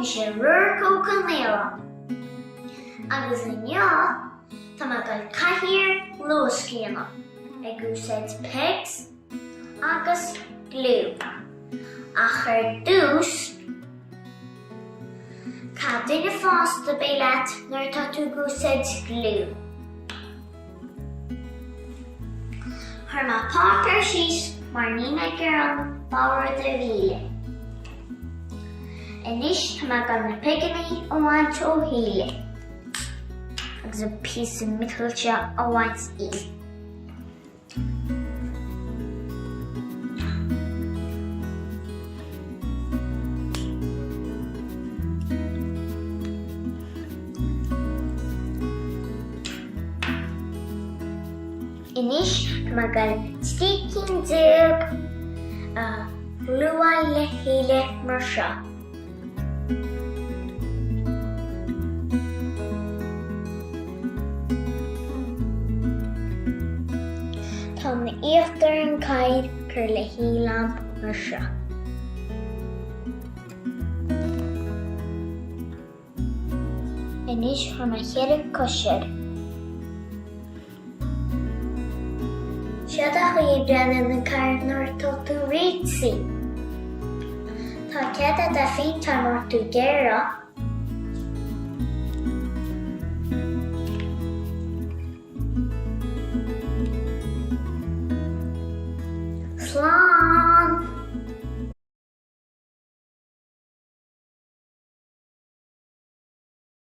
Mise Ruairc Ó Conghaile agus inniu tá mé ag dul cathaoir luasc a dhéanamh ag úsáid pegs agus gliú. Ach ar dtús, caithfidh duine fásta bheith leat nuair atá tú ag úsáid gliú. Chuir mé páipéar síos mar níl mé ag iarraidh an bord a mhilleadh. Anois tá mé ag dul na peigeanna a bhaint ó chéile agus an píosa miotail seo a bhaint di. Anois tá mé ag dul 13 cinn a ghliúáil le chéile mar seo. Tá an íochtar an cathaoir curtha le chéile agam mar seo. Anois chuir mé cheithre cois air. Seo an chaoi a breathnaíonn an cathaoir nuair atá tú réitithe. Tá cead agat é a phéinteáil má tá tú ag iarraidh.